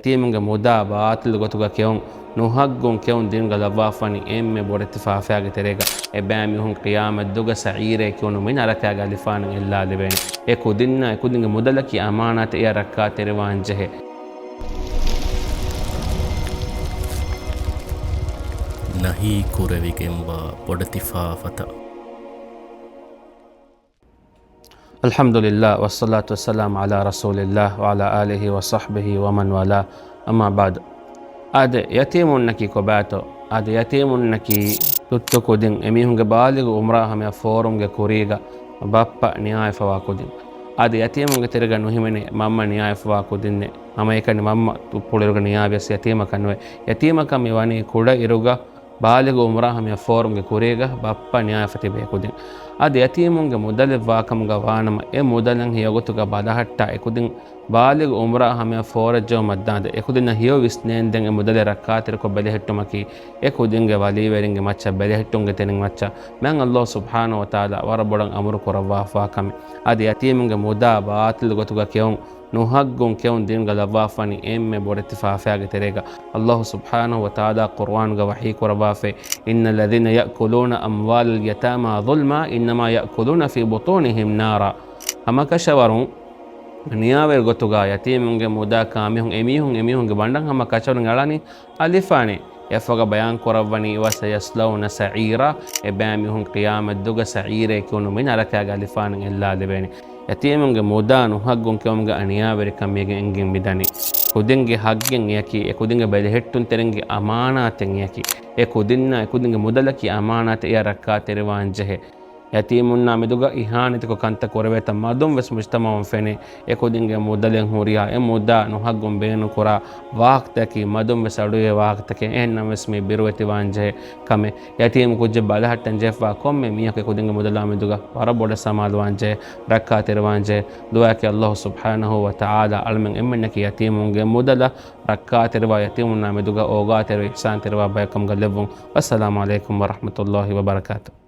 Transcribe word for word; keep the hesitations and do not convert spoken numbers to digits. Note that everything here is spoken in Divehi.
ޔަތީމުންގެ މުދާ ބާޠިލު ގޮތުގަ ކެއުން، ނުހައްގުން ކެއުން ދީނުގަ ލައްވާފަވަނީ އެންމެ ބޮޑެތި ފާފައިގެ ތެރޭގަ. އެބައިމީހުން ޤިޔާމަތްދުވަހުގަ ސަޢީރޭ ކިޔުނު މި ނަރަކައިގެ އަލިފާނަށް އެއްލާލެވޭނެ. އެ ކުދިންނާ އެ ކުދިންގެ މުދަލަކީ އަމާނާތެއް، އެއަށް ރައްކާތެރިވާން ޖެހޭ. ނަހީ ކުރެވިގެންވާ ބޮޑެތި ފާފަތައް. الحمد لله والصلاة والسلام على رسول الله وعلى آله وصحبه ومن والاه، أما بعد. އާދެ، ޔަތީމުންނަކީ ކޮބާތޯ؟ އާދެ، ޔަތީމުންނަކީ ތުއްތު ކުދިން، އެމީހުންގެ ބާލިޣު އުމްރާ ހަމަޔަށް ފޯރުމުގެ ކުރީގަ ބައްޕަ ނިޔާވެފަވާ ކުދިން. އާދެ، ޔަތީމުންގެ ތެރޭގަ ނުހިމެނޭ މަންމަ ނިޔާވެފަވާ ކުދިންނެއް. ހަމައެކަނި މަންމަ ތުއްޕުޅިއިރުގަ ނިޔާވިޔަސް ޔަތީމަކަށް ނުވޭ. ޔަތީމަކަށް މި ވަނީ ކުޑައިރުގަ ބާލިޣު އުމްރާ ހަމަޔަށް ފޯރުމުގެ ކުރީގަ ބައްޕަ ނިޔާވެފަ ތިބޭ ކުދިން. އަދި ޔަތީމުންގެ މުދަލެއް ވާކަމުގަ ވާނަމަ، އެ މުދަލަށް ހެޔޮގޮތުގަ ބަލަހައްޓާ އެކުދިން ބާލިޣު އުމްރާ ހަމަޔަށް ފޯރައްޖައުމަށްދާނދޭ. އެކުދިންނަށް ހެޔޮ ވިސްނޭންދެން އެ މުދަލެއް ރައްކާތެރިކޮށް ބެލެހެއްޓުމަކީ އެ ކުދިންގެ ވަލީވެރިންގެ މައްޗަށް، ބެލެހެއްޓުންގެ ތެރެއިން މައްޗަށް މާތް ﷲ ސުބްޙާނަހޫ ވަތަޢާލާ ވަރަށް ބޮޑަށް އަމުރު ކުރައްވާފަވާ ކަމެއް. އަދި ޔަތީމުންގެ މުދާ ބާޠިލު ގޮތުގަ ކެއުން، ނުހައްގުން ކެއުން ދީނުގަ ލައްވާފަވަނީ އެންމެ ބޮޑެތި ފާފައިގެ ތެރޭގަ. ﷲ ސުބްޙާނަހޫ ވަތަޢާލާ ޤުރުއާނުގަ ވަޙީ ކުރައްވާފައި، إن الذين يأكلون أموال اليتامى ظلما إنما يأكلون في بطونهم نارا. ހަމަކަށަވަރުން ނިޔާވެރި ގޮތުގަ ޔަތީމުންގެ މުދާ ކާމިހުން އެމީހުން އެމީހުންގެ ބަނޑަށް ހަމަ ކަށަވަރުން އަޅަނީ އަލިފާނެއް. އެއަށްފަހުގަ ބަޔާން ކުރައްވަނީ، وسيصلون سعيرا، އެބައިމީހުން ޤިޔާމަތްދުވަހުގަ ސަޢީރޭ ކިޔުނު މި ނަރަކައިގެ އަލިފާނަށް އެއްލާލެވޭނެ. ޔަތީމުންގެ މުދާ ނުހައްގުން ކެއުމުގެ އަނިޔާވެރިކަން މީގެ އެނގިން މިދަނީ. ކުދިންގެ ހައްގެއް އެއަކީ، އެ ކުދިންގެ ބެލެހެއްޓުންތެރިންގެ އަމާނާތެއް އެއަކީ، އެ ކުދިންނާ އެ ކުދިންގެ މުދަލަކީ އަމާނާތެއް، އެއަށް ރައްކާތެރިވާން ޖެހޭ. ޔަތީމުންނާ މެދުގަ އިހާނެތިކޮށް ކަންތައް ކުރެވޭތަން މަދުން ވެސް މުޖްތަމަޢުން ފެނޭ. އެ ކުދިންގެ މުދަލެއް ހުރިހާ އެ މުދާ ނުހައްގުން ބޭނުންކުރާ ވާހަކަތަކީ މަދުން ވެސް އަޑުއިވޭ ވާހަކަތަކެއް. އެހެންނަމަވެސް މީ ބިރުވެތިވާން ޖެހޭ ކަމެއް. ޔަތީމު ކުއްޖެއް ބަލަހައްޓަން ޖެހިފަ ކޮންމެ މީހަކު އެ ކުދިންގެ މުދަލާ މެދުގަ ވަރަށް ބޮޑަށް ސަމާލުވާން ޖެހޭ، ރައްކާތެރިވާން ޖެހޭ. ދުޢާއަކީ ﷲ ސުބްޙާނަހޫ ވަތަޢާލާ އަޅަމެން އެންމެންނަކީ ޔަތީމުންގެ މުދަލަށް ރައްކާތެރިވާ، ޔަތީމުންނާ މެދުގަ އޯގާތެރިވެ އިޙްސާންތެރިވާ ބަޔަކު ކަމުގަ ލެއްވުން. ވައްސަލާމު ޢަލައިކުމް ވަރަޙްމަތުﷲ ވަބަރަކާތުހު.